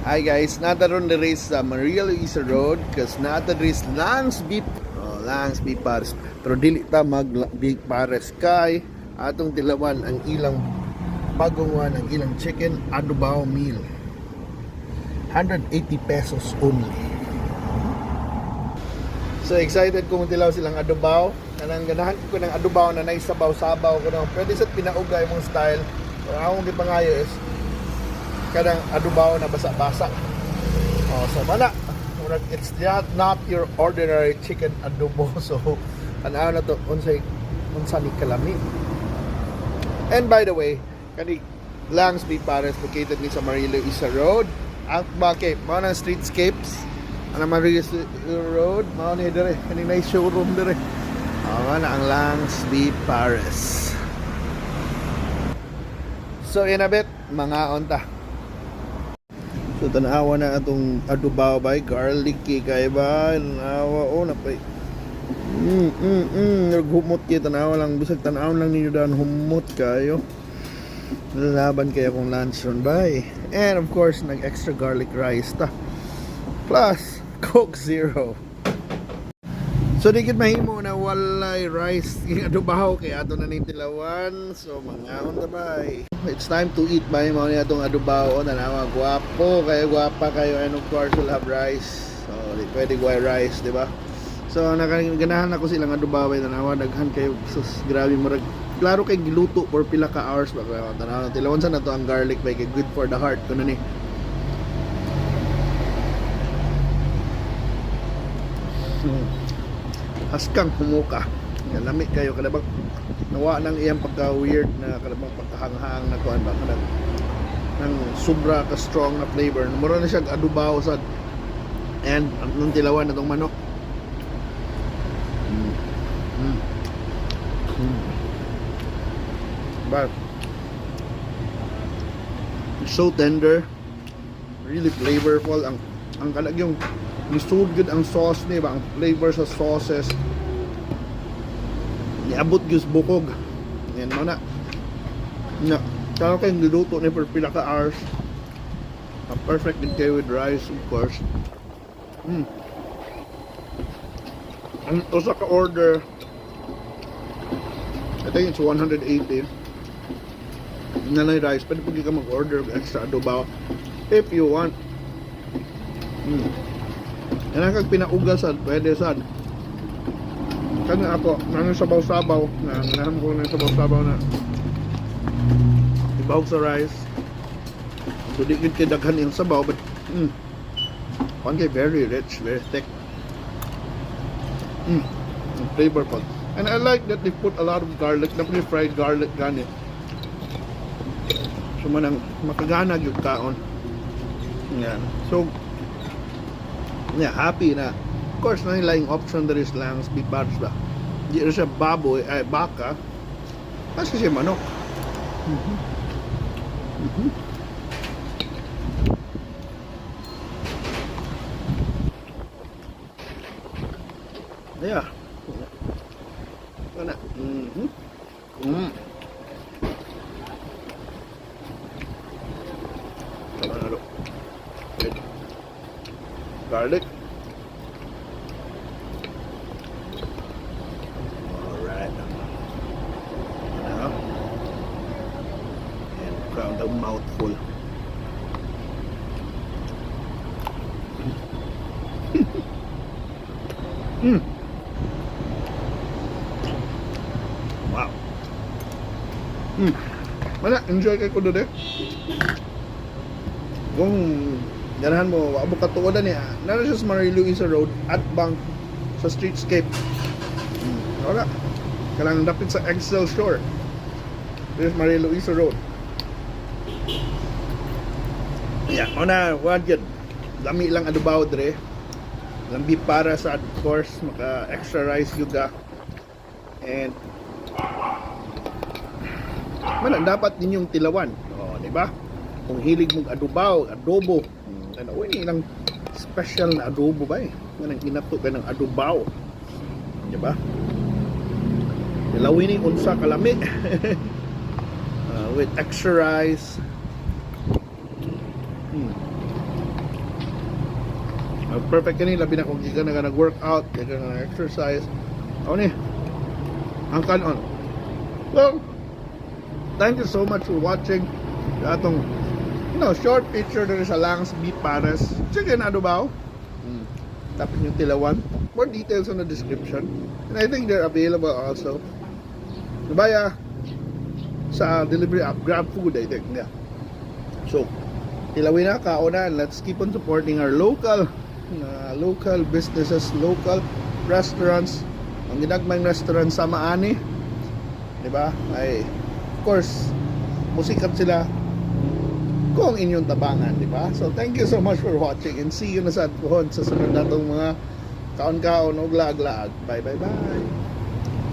Hi guys, naa ta ron diri sa Maria Luisa Road cause naa ta diri sa Langs Beef, oh, Langs Beef Pares. Pero dili ta mag Beef Pares kay atong tilawan ang ilang bagong one, ang ilang chicken adobo meal. 180 pesos only. So excited kung tilaw silang adobaw. Kanang ganahan ko ng adobaw na naisabaw-sabaw ko no. Pwede sa pinaugay mong style. Pero akong gipangayo is kanang adobaw na basa-basa. Oh, so wala. Murag it's not your ordinary chicken adobo. So tanaw na to unsay unsa ni kalami. And by the way, kani Langs Beef Pares located ni sa Maria Luisa Road. Ang bakit mao nang streetscapes. Ang Maria Luisa Road, mao ni dire, kani nay showroom dire. Oh, na ang Langs Beef Pares. So in a bit, mga onta. So tanawa na atong adobo bay, garlicky kay ba, tanawa oh napay. Naghumot kay tanawa lang, bisag tanaw lang ninyo dan humot kayo. Lalaban kayo kung lunch ron bay. And of course, nag extra garlic rice ta. Plus Coke Zero. So di gid mahimo na walay rice yung adobaw kay ato na ning tilawan. So mangaon ta bay. It's time to eat bay, mao ni atong adobaw o tanawa gwapo kayo, gwapa kayo, and of course we'll have rice. So di pwede way rice, di ba? So nakaganahan ako silang adobaw bay, tanawa daghan kayo, sus grabe, murag klaro kay giluto for pila ka hours ba. Tanawa tilawan sa nato ang garlic bay kay good for the heart kuno ni. Haskang humuka. Yan, lami kayo kalabang nawa nang iyang pagka weird na kalabang pagkahanghang na kuan ba kanang nang sobra ka strong na flavor. Mura na siya adobaw sa and ang nung tilawan na tong manok. But it's so tender, really flavorful ang kalag yung nisud gud ang sauce ni ba, ang flavor sa sauces niabot gyud sa bukog. Yan mo na na kaya kay niluto ni for pila ka hours. Ah, perfect din kayo with rice, of course. Ang usa ka order, I think it's 180 na lang rice. Pwede pag ka mag-order og extra adobo if you want. Yan ang kag pinauga sad, pwede sad. Kanya ako, nang sabaw-sabaw, na ganahan ko ng sabaw-sabaw na ibawg sa rice. So di gud kay daghan yung sabaw, but one kay very rich, very thick. And flavorful. And I like that they put a lot of garlic, na fried garlic gani. So manang makagana gyud kaon. Yan. So yeah, happy na. Of course, na yung option there is lang beef bars ba. Di na siya baboy, ay baka. Kasi siya manok. Yeah. Ano? Tama na ro. With garlic. Alright. Now, and crown the mouthful. Wow. Wala, enjoy kay ko doon eh. Kung ganahan mo, wa mo katuodan niya. Nara siya sa Maria Luisa Road at bank sa streetscape. Wala. Kanang dapit sa Excel Shore. There's Maria Luisa Road. Yeah, una, one good. Lami lang adobaw dre. Lambi para sa, of course, maka extra rice juga. And man dapat ninyong tilawan. Oh, di ba? Kung hilig mong adobaw, adobo. Ano, uy, ilang special na adobo ba eh. Kanang inato ka ng adobaw. Di ba? Tilawin ni unsa kalami. With extra rice. Perfect kini, labi na kung gikan na nag-workout, gikan na nag-exercise. Ako ni ang kanon. Well, thank you so much for watching atong short picture diri sa Lang's Beef Pares Chicken Adobo. Tapos yung tilawan. More details on the description. And I think they're available also via sa delivery app, Grab Food, I think. Yeah. So, tilawin na, kaon na, and let's keep on supporting our local businesses, local restaurants. Ang ginagmayng restaurant sa maani, di ba? Ay, of course, musikat sila kung inyong tabangan, di ba? So, thank you so much for watching and see you na sa pohon sa sunod natong mga kaon-kaon o laag-laag. Bye, bye, bye!